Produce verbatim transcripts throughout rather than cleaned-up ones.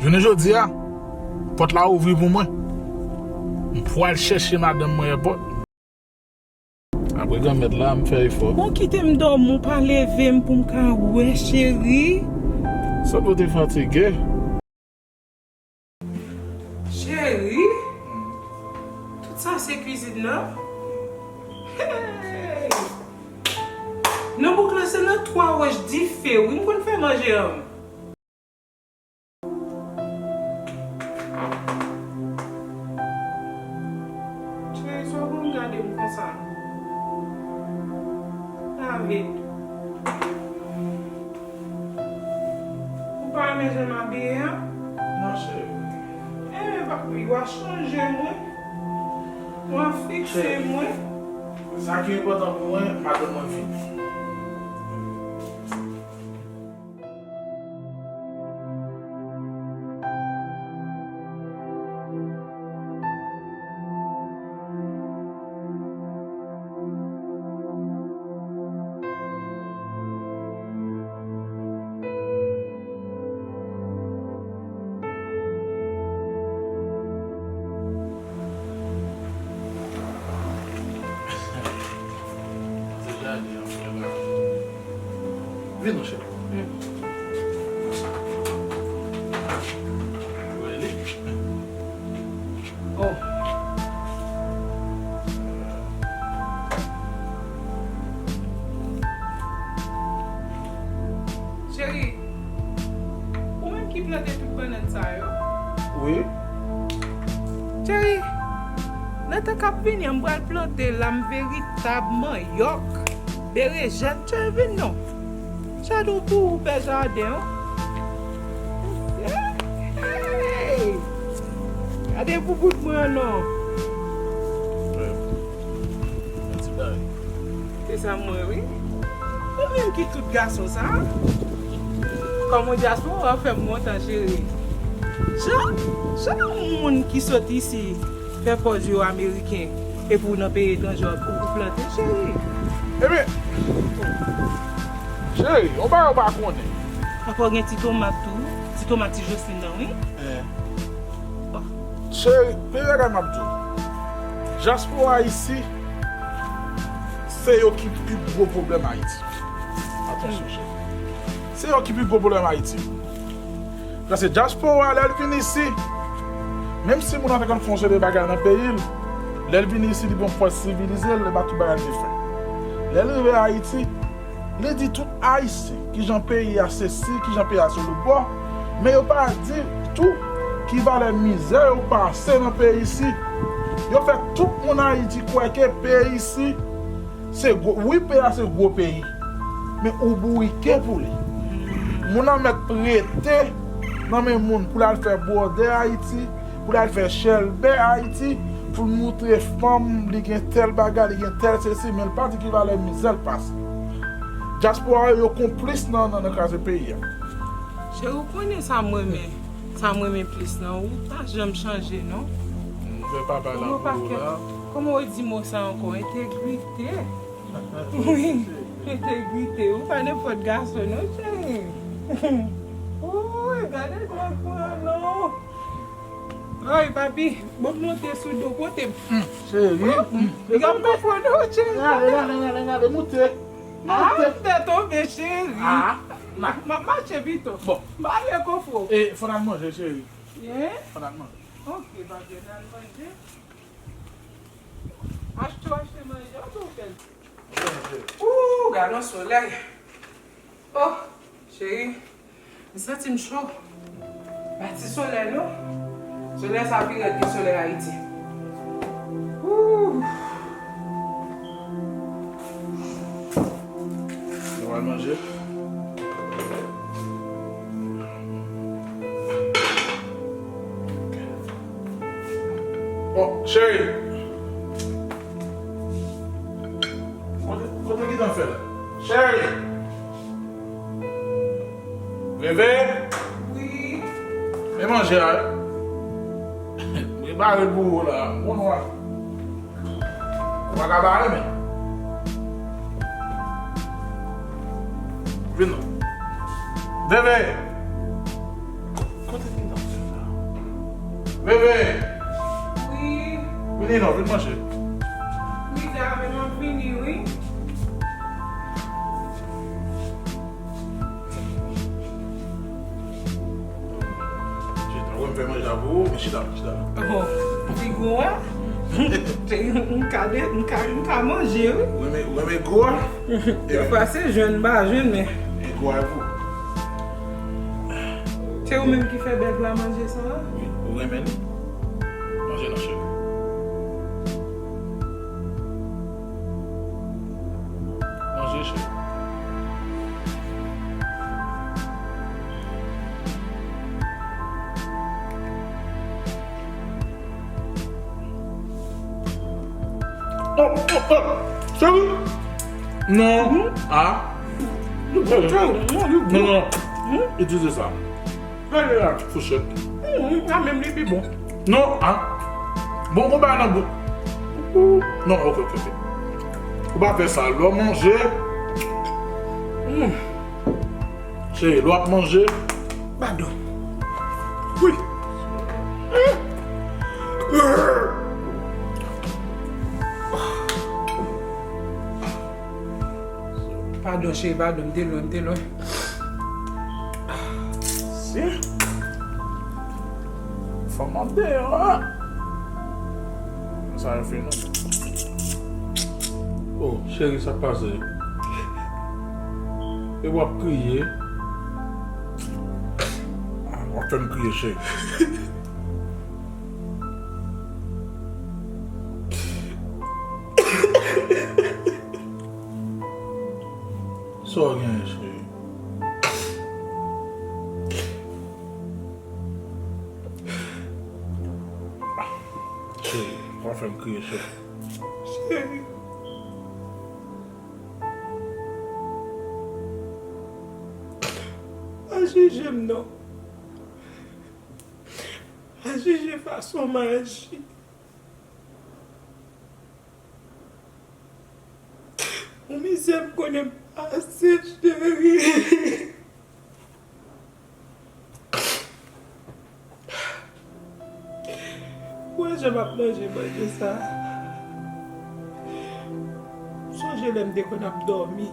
Jounen jodi a, pòt la ouvri pou mwen. M pral chèche madanm mwen èpòt. Apre granmèt la, m fè efò. Bon, kite m dòmi, ou pa leve m pou m ka wè, cheri. Sòt ou te fatige. Cheri, tout sa se kwizin nan? Hey! Nan bouk lan se nan twa wòch dife, wi, m konn fè manje an. Cheri, sa w konn gade m konsa? David. Ou pa renmen jan m abiye a? Non, cheri. Enben, papi, w a chanje mwen. W a fikse mwen. Sa ki enpòtan pou mwen, madanm mwen vini. Vin, monchè. Ou wè li? Oh. Cheri, ou menm ki plante tout bannann sa yo? Wi. Cheri, nan tan k ap vini an, m pral plante lam veritab, manyòk, berejèn, cheri, vin non. Chadou pou ou fè jaden an. Hey! Gade boubout mwen an non. Yon ti bagay. Se sa mwen wi. Ou menm ki tout gason sa. Kòm ou dyaspora fè m kontan cheri. Jan, jan yon moun ki sot isi fè pòz yo ameriken, epi w nan peyi etranje w ap ou plante, cheri. Ebyen, cheri, yon bagay ou pa konnen. Ankò gen ti tomat tou, ti tomat ti Joslin nan, wi. Eh. Cheri, premye bagay m ap di w. Dyaspora isi, se yo ki pi gwo pwoblèm Ayiti. Atansyon, cheri. Se yo ki pi gwo pwoblèm Ayiti. Paske dyaspora, lè l vin isi, menm si moun nan te konn fè yon seri de bagay nan peyi l, lè l vin isi, li pran pòz sivilize l, li pa tout bagay l te fè. Lè l rive Ayiti, li di tout Ayisyen kijan peyi a se si, kijan peyi a se lobò, men yo pa di tou ki valè mizè yo pase nan peyi isi. Yo fè tout moun Ayiti kwè ke peyi isi, se gwo, wi, peyi a se gwo peyi, men ou bourike pou li. Moun nan mèt prete nan men moun pou l al fè bwòdè Ayiti, pou l al fè chèlbè Ayiti, pou l moutre fanm li gen tèl bagay, li gen tèl sesi, men l pa di ki valè mizè l pase. Dyaspora yo, yo konplis nan, nan, nan kraze peyi a. Cheri, ou konnen sa m renmen. Sa m renmen plis nan ou, ou pa janm chanje non. M fè papa la pou ou la. Kòman w di mo sa ankò? Entegrite. Wi, entegrite. Ou pa nenpòt gason non, cheri. Woy, gade dwèt mwen an non. Woy, papi, bon, m monte sou do kote m. Cheri. Li ap konfonn ou, cheri. Gade, gade, gade, gade, moute. Ah, m te tonbe, cheri. Ah, m ap mache pito. Bon. M ale kofo. E, fò n al manje, cheri. Ye? Fò n al manje. Ok, papi, n al manje. Achte w achte manje, ou tou fè l. Ooh, gade yon solèy. Oh, cheri, m santi m cho. Pa ti solèy non. Solèy sa pi rèd ke solèy Ayiti. Ooh. Nou al manje. Bon, cheri. Kote, kote ki tan fè la? Cheri! Veve! Wi. Men manje a, wi. Mwen bare pou ou la. Bon nwa. Ou pa ka bare, men. Vin non. Veve! Kote ki nan? Bebe! Wi. Vini non, vin manje. Wi, Dave, m ap vini, wi. Chita, wè m fè manje la pou ou, men chita, chita. Oh, figo a. M ka de, m ka, m ka manje, wi. Ou renmen, ou renmen gou a? Defwa se jwenn m pa jwenn, men. E gou a e pou ou. Se ou menm ki fè bèg la manje sa a? Wi, ou renmen li? Manje non, cheri. Manje, cheri. Oh, oh, oh. Cheri. Non. Ah. Non, non. Itilize sa. Gade la. Fouchèt. Sa menm li pi bon. Non, ah. Bon, konba nan bou. Non, ok, ok, ok. Ou pa fè sa. Lè w manje. Cheri, lè w ap manje. Padon. Wi. Padon, cheri, padon, m te lwen, m te lwen. Se. Fanm andeyò a. Sa yo fè nou. Oh, cheri, sa k pase? E w ap kriye? Ah, w ap fè m kriye, cheri. Sa w genyen, cheri? Cheri, w ap fè m kriye, cheri. Cheri. Pa jije m non. Pa jije fason m aji. Yon mizè m konnen m pase, cheri. Ou wè jan m ap manje manje sa a? M sonje lè m te konn ap dòmi,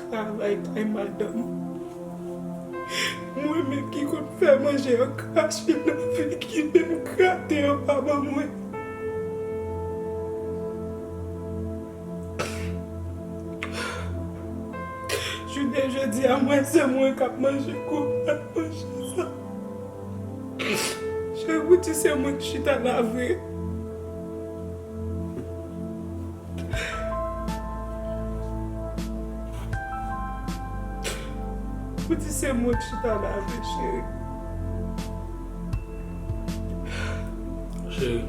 travay kay madanm. Mwen menm ki konn fè manje an krache nan figi m, m grate an pa ban mwen. Jounen jodi a, mwen se mwen k ap manje kou manje sa. Cheri, ou di se mwen k chita lave. Ou di se mwen k chita lave, cheri. Cheri,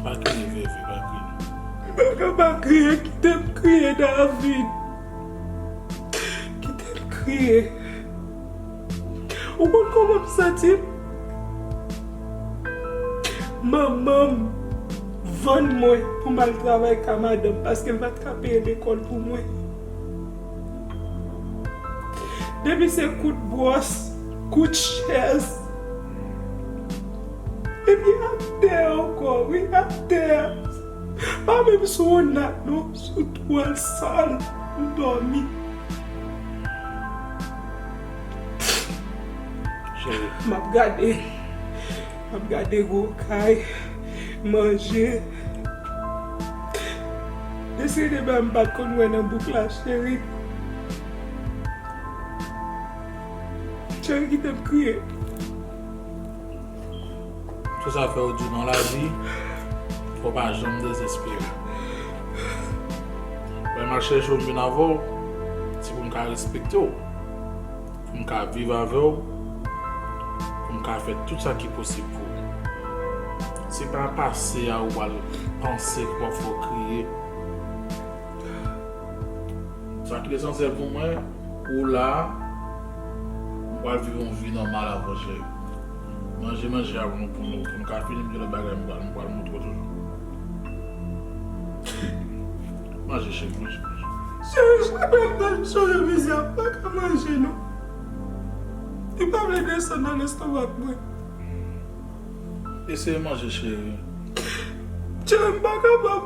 pa kriye, bebe, pa kriye. M pa ka pa kriye, kite m kriye, David. Kite m kriye. Ou konn kòman m santi m? Manman m vann mwen pou m al travay ka madanm paske m pa t ka peye lekòl pou mwen. Depi se kout bwòs, kout chèz. Epi atè ankò, wi, atè. Pa menm sou yon nat, non, sou twal sal, m dòmi. Cheri. M ap gade. M ap gade gwo kay, manje. Deside ba m pa t konn wè nan bouk la, cheri. Cheri, kite m kriye. Se sa fè yo di nan lavi, fò pa janm dezespere. Lè m al chèche w, m vin avè w, se pou m ka respekte w, pou m ka viv avè w, pou m ka fè tout sa ki posib pou ou. Se pa pase a ou pral panse ki w ap fè w kriye. Sa ki lesansyèl pou mwen, ou la, ou pral viv yon vi nòmal avè w, cheri. Manje, manje a pou nou, pou nou, pou nou ka fini, gen lòt bagay m pral, m pral montre w toujou. Manje, cheri, manje, manje. Cheri, chak lè m sonje mizè, m pa ka manje, non. Li pa vle desann nan lestomak mwen. Eseye manje, cheri. Cheri, m pa kapab.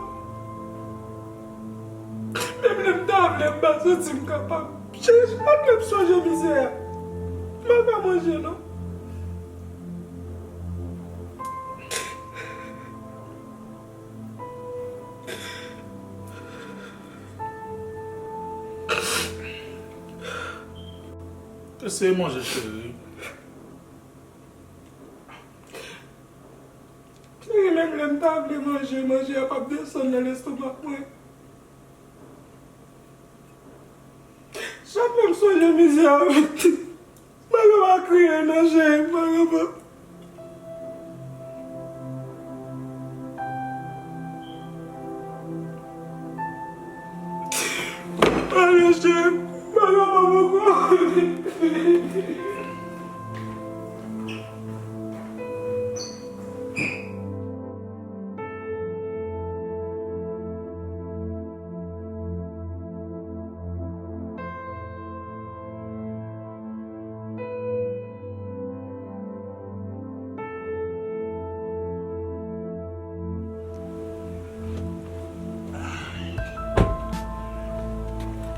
Menm lè m ta vle, m pa santi m kapab. Cheri, chak lè m sonje mizè a, m pa ka manje, non. Eseye manje, cheri. Cheri, menm lè m ta vle manje, manje a p ap desann nan lestomak mwen. Chak lè m sonje mizè a, m pa kapab kriye non, cheri, m pa kapab. Ale, cheri, m pa kapab ankò.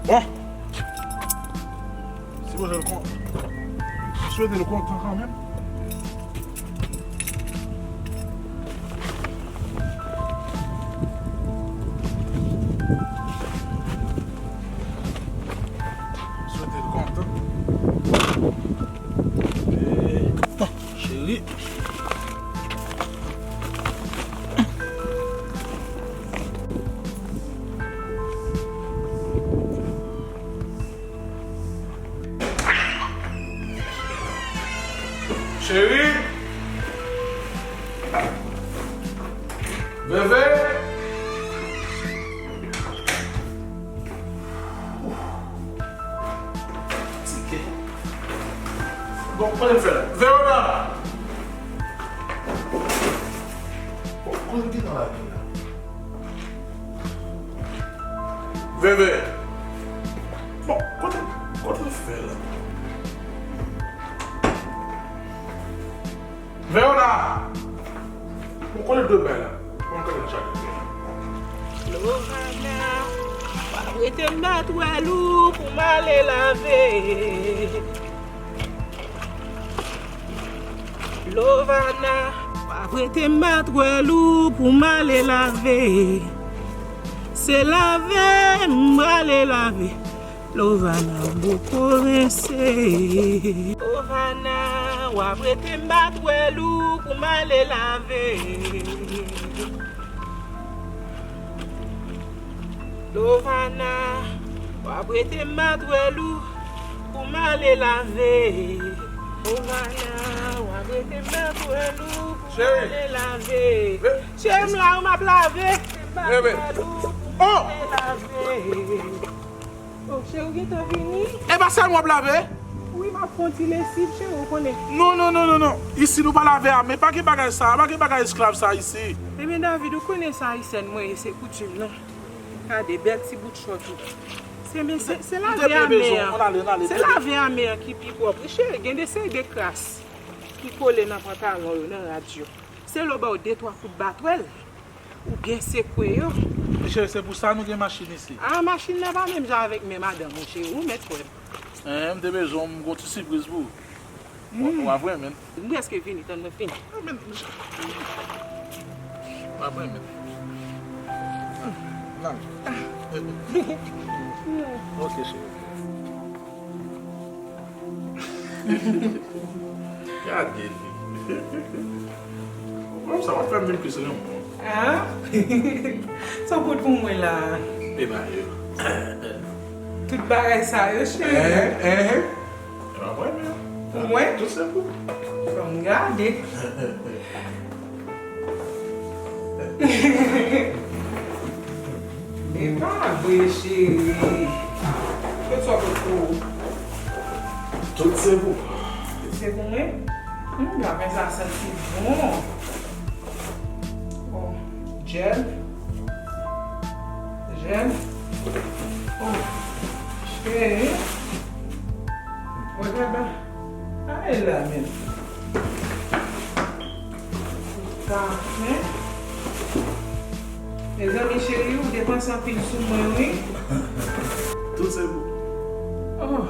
Bon. Sipoze l kon-, m swete l kontan kanmenm. M swete l kontan. Epa, cheri. Cheri. Veve. Fatigué. Bon, kote m fè la? Verona! Bon, kote m gentan la vin la? Veve! Bon, kote, kote m fè la? Verona! Bon, kote l dwe bay la? Bon, kote l chaje? Lovana, w ap rete m bat wèl ou pou m ale lave. Lovana, w ap rete m bat wèl ou pou m ale lave. Se lave m prale lave. Lovana, m poko rense. Lovana, w ap rete m bat wèl ou pou m ale lave. Lovana, w ap rete m bat wèl ou pou m ale lave. Lovana, w ap rete m bat wèl ou pou m ale lave. Cheri, m la, m ap lave. M bat wèl ou pou m ale lave. Oh, cheri, ou gentan vini? E pa sèl mwen w ap lave? Wi, m ap fè yon ti lesiv, cheri, ou konnen. Non, non, non, non, non. Isi, nou pa lave a men. Pa gen bagay sa, pa gen bagay esklav sa isi. Ebyen, David, ou konnen sa Ayisyèn mwen ye, se koutim nou. Gade, bèl ti bout chòt ou. Se, men, se, se lave a men an. Se lave a men an ki pi pwòp. Wi, cheri, gen de seri de kras ki kole nan pantalon yo, nan rad yo. Se lè w ba w de twa kout batwèl, oubyen sekwe yo. Cheri, se pou sa nou gen machin isi. A, machin nan pa menm jan avèk men madanm ou, cheri, ou mèt kwè m. Hen, m te bezwen w, m gon ti sipriz pou ou. W ap renmen l. M prèske vini, tann mwen fini. Renmen l. W ap renmen l. Nan. Ok, cheri. Gade li. Ou konn sa w ap fè m vin plis renmen w. Ah? Sa w pot pou mwen la? Pema yo. Tout bagay sa yo, cheri. Ehe, ehe. E pa mwen menm. Pou mwen? Tout se pou. Fò m gade. E pa vre, cheri. Kot sa w pot pou ou? Tout se pou. Tout se pou mwen? Hum, bagay sa santi bon. Oh, jèl. Jèl. Oh, cheri. Mwen gade. Ah, E la menm. Sa, men. Mezanmi cheri, ou depanse anpil sou mwen, wi. Tout se pou. Oh.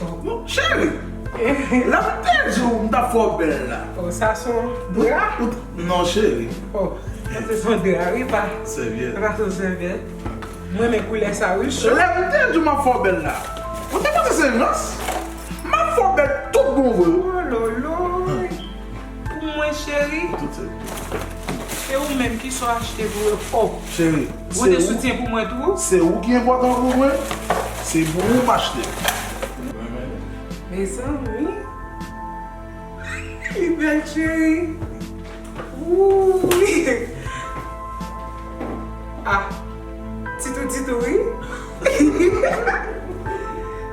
Oh. Non, cheri. Lè m te di w m t ap fè w bèl la. Oh, sa se yon dra? Ou t-, non, cheri. Oh, sa se yon dra, wi, pa. Sèvyèt. Sa se yon sèvyèt. Mwen renmen koulè sa, wi, cho. Lè m te di w m ap fè w bèl la. Ou te panse se rans? M ap fè w bèl tout bon vre. Oh, lolo. Pou mwen, cheri. Tout se. E ou menm, kisa w achte pou yo? Oh. Cheri, se ou. Ou te soutyen pou mwen tou? Se ou ki enpòtan pou mwen. Se pou ou m achte. Mezanmi. Li bèl, cheri. Wouy. Ah. Titou, titou, wi.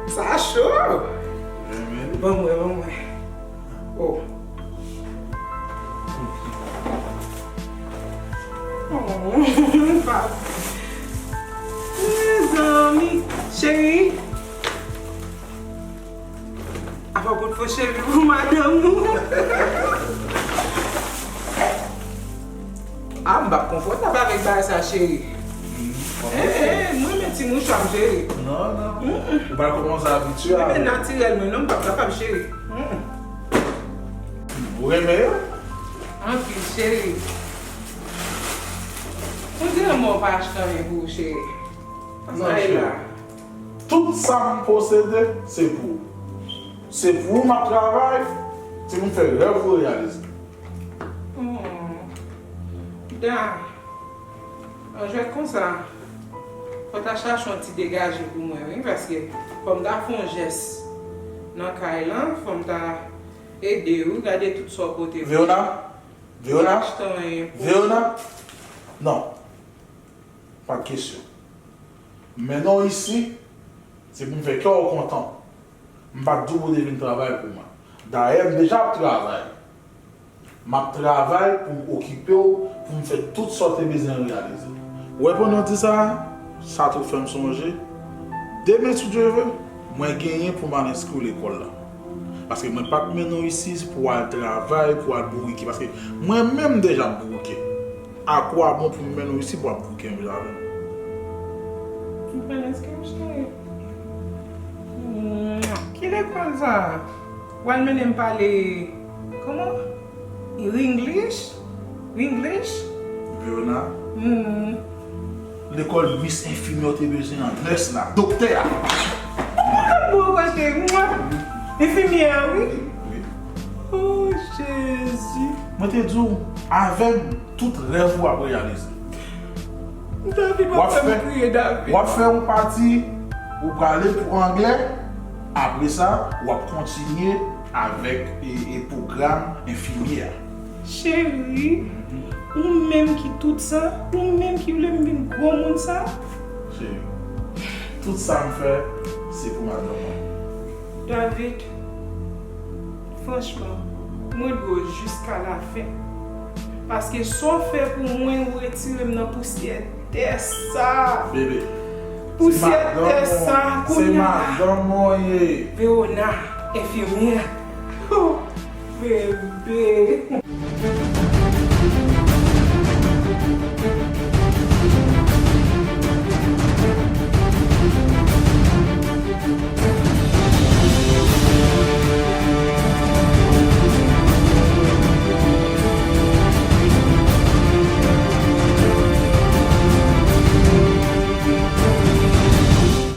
Sa cho. Ban mwen, ban mwen. Oh. Oh, pa. Mezanmi, cheri. Apa w pot fo cheve pou madanm ou? Ah, m p ap konfòtab avèk bagay sa, cheri. Eh, eh, mwen menm ti mouchwa m jere. Non, non. Ou pral kòmanse abitye avè l. Mwen menm natirèl mwen, non, m p ap kapab, cheri. Ou renmen yo? Anpil, cheri. Ou di lanmò pa achte anyen pou ou, cheri. Non, cheri. Tout sa m posede, se pou ou. Se pou ou m ap travay, se pou m fè rèv ou reyalize. Hmm. Da, an jwèt konsa, fò w ta chache yon ti degaje pou mwen, wi, paske fò m ta fè yon jès nan kay lan, fò m ta ede w, gade tout sa w pote pou mwen. Veona, Veona, achte anyen pou Veona, non. Pa t kesyon. Mennen w isi, se pou m fè kè w kontan. M pa t di w pou w te vin travay pou mwen. Dayè, m deja ap travay. M ap travay pou m okipe w, pou m fè tout sa w te bezwen reyalize. Ou wè pandan w di sa, sa tou fè m sonje. Demen, si Dye vle, mwen genyen pou m al enskri w lekòl la. Paske mwen pa t mennen w isi pou w al travay, pou w al bourike. Paske mwen menm m deja ap bourike. Akwabon pou m mennen w isi pou w ap bouke anpil avè m? M pral enskri w, cheri. Mwa. Ki lekòl sa? W al mennen m pale, kòman? Ringlish? Ringlish? Veona? Hmm. Lekòl Miss Enfimyè w te bezwen an, nès la, doktè a. Mwen ap bo kote, mwa. Enfimyè a, wi. Wi, wi. Oh, Jezi. Mwen te di w, avè m, tout rèv ou ap reyalize. David, w ap fè m kriye, David. W ap fè yon pati, ou prale pou anglè. Apre sa, w ap kontinye avèk, e, e pwogram enfimyè a. Cheri, ou menm ki tout sa, ou menm ki vle m vin gwo moun sa. Cheri, tout sa m fè, se pou madanm mwen. David, franchman, mwen dwe w jiska lafen. Paske sa w fè pou mwen, ou retire m nan pousyè tè sa. Bebe, pousyè tè sa, se madanm mwen, se madanm mwen ye. Veona, enfimyè. Oh, bebe.